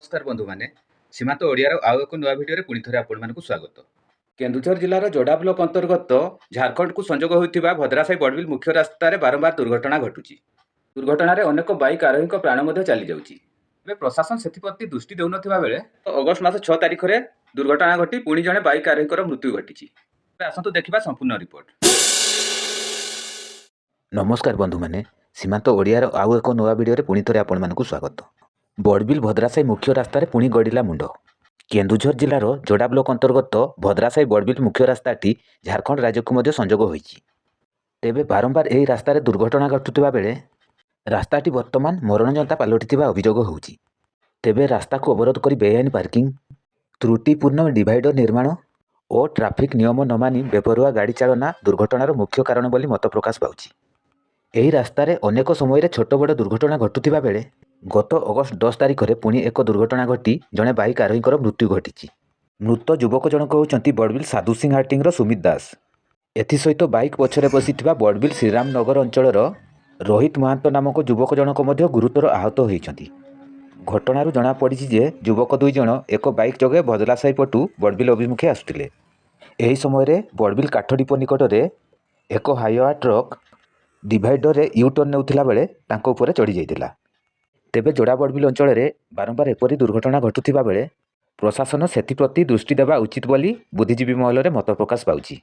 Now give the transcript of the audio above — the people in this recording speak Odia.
ନମସ୍କାର ବନ୍ଧୁମାନେ, ସୀମାନ୍ତ ଓଡ଼ିଆର ଆଉ ଏକ ନୂଆ ଭିଡ଼ିଓରେ ପୁଣି ଥରେ ଆପଣମାନଙ୍କୁ ସ୍ୱାଗତ। କେନ୍ଦୁଝର ଜିଲ୍ଲାର ଯୋଡ଼ା ବ୍ଲକ ଅନ୍ତର୍ଗତ ଝାଡ଼ଖଣ୍ଡକୁ ସଂଯୋଗ ହୋଇଥିବା ଭଦ୍ରାସାହି ବଡ଼ବିଲ ମୁଖ୍ୟ ରାସ୍ତାରେ ବାରମ୍ବାର ଦୁର୍ଘଟଣା ଘଟୁଛି। ଦୁର୍ଘଟଣାରେ ଅନେକ ବାଇକ୍ ଆରୋହୀଙ୍କ ପ୍ରାଣ ମଧ୍ୟ ଚାଲିଯାଉଛି। ଏବେ ପ୍ରଶାସନ ସେଥିପ୍ରତି ଦୃଷ୍ଟି ଦେଉନଥିବା ବେଳେ ଅଗଷ୍ଟ ମାସ 6 ତାରିଖରେ ଦୁର୍ଘଟଣା ଘଟି ପୁଣି ଜଣେ ବାଇକ୍ ଆରୋହୀଙ୍କର ମୃତ୍ୟୁ ଘଟିଛି। ଏବେ ଆସନ୍ତୁ ଦେଖିବା ସମ୍ପୂର୍ଣ୍ଣ ରିପୋର୍ଟ। ନମସ୍କାର ବନ୍ଧୁମାନେ, ସୀମାନ୍ତ ଓଡ଼ିଆର ଆଉ ଏକ ନୂଆ ଭିଡ଼ିଓରେ ପୁଣି ଥରେ ଆପଣମାନଙ୍କୁ ସ୍ୱାଗତ। ବଡ଼ବିଲ ଭଦ୍ରାସାହି ମୁଖ୍ୟ ରାସ୍ତାରେ ପୁଣି ଗଡ଼ିଲା ମୁଣ୍ଡ। କେନ୍ଦୁଝର ଜିଲ୍ଲାର ଯୋଡ଼ା ବ୍ଲକ ଅନ୍ତର୍ଗତ ଭଦ୍ରାସାହି ବଡ଼ବିଲ ମୁଖ୍ୟ ରାସ୍ତାଟି ଝାଡ଼ଖଣ୍ଡ ରାଜ୍ୟକୁ ମଧ୍ୟ ସଂଯୋଗ ହୋଇଛି। ତେବେ ବାରମ୍ବାର ଏହି ରାସ୍ତାରେ ଦୁର୍ଘଟଣା ଘଟୁଥିବା ବେଳେ ରାସ୍ତାଟି ବର୍ତ୍ତମାନ ମରଣଯନ୍ତା ପାଲଟିଥିବା ଅଭିଯୋଗ ହେଉଛି। ତେବେ ରାସ୍ତାକୁ ଅବରୋଧ କରି ବେଆଇନ ପାର୍କିଂ, ତ୍ରୁଟିପୂର୍ଣ୍ଣ ଡିଭାଇଡର ନିର୍ମାଣ ଓ ଟ୍ରାଫିକ୍ ନିୟମ ନ ମାନି ବେପରୁଆ ଗାଡ଼ି ଚାଳନା ଦୁର୍ଘଟଣାର ମୁଖ୍ୟ କାରଣ ବୋଲି ମତ ପ୍ରକାଶ ପାଉଛି। ଏହି ରାସ୍ତାରେ ଅନେକ ସମୟରେ ଛୋଟ ବଡ଼ ଦୁର୍ଘଟଣା ଘଟୁଥିବା ବେଳେ ଗତ ଅଗଷ୍ଟ 10 ତାରିଖରେ ପୁଣି ଏକ ଦୁର୍ଘଟଣା ଘଟି ଜଣେ ବାଇକ୍ ଆରୋହୀଙ୍କର ମୃତ୍ୟୁ ଘଟିଛି। ମୃତ ଯୁବକ ଜଣକ ହେଉଛନ୍ତି ବଡ଼ବିଲ ସାଧୁ ସିଂ ହାଟିଂର ସୁମିତ ଦାସ। ଏଥିସହିତ ବାଇକ୍ ପଛରେ ବସିଥିବା ବଡ଼ବିଲ ଶ୍ରୀରାମ ନଗର ଅଞ୍ଚଳର ରୋହିତ ମହାନ୍ତ ନାମକ ଯୁବକ ଜଣକ ମଧ୍ୟ ଗୁରୁତର ଆହତ ହୋଇଛନ୍ତି। ଘଟଣାରୁ ଜଣାପଡ଼ିଛି ଯେ ଯୁବକ ଦୁଇ ଜଣ ଏକ ବାଇକ୍ ଯୋଗେ ଭଦଲାସାହି ପଟୁ ବଡ଼ବିଲ ଅଭିମୁଖେ ଆସୁଥିଲେ। ଏହି ସମୟରେ ବଡ଼ବିଲ କାଠ ଡିପୋ ନିକଟରେ ଏକ ହାଇୱା ଟ୍ରକ୍ ଡିଭାଇଡରରେ you turn ନେଉଥିଲା ବେଳେ ତାଙ୍କ ଉପରେ ଚଢ଼ି ଯାଇଥିଲା। ତେବେ ଯୋଡ଼ା ବଡ଼ବିଲ ଅଞ୍ଚଳରେ ବାରମ୍ବାର ଏପରି ଦୁର୍ଘଟଣା ଘଟୁଥିବା ବେଳେ ପ୍ରଶାସନ ସେଥିପ୍ରତି ଦୃଷ୍ଟି ଦେବା ଉଚିତ ବୋଲି ବୁଦ୍ଧିଜୀବୀ ମହଲରେ ମତ ପ୍ରକାଶ ପାଉଛି।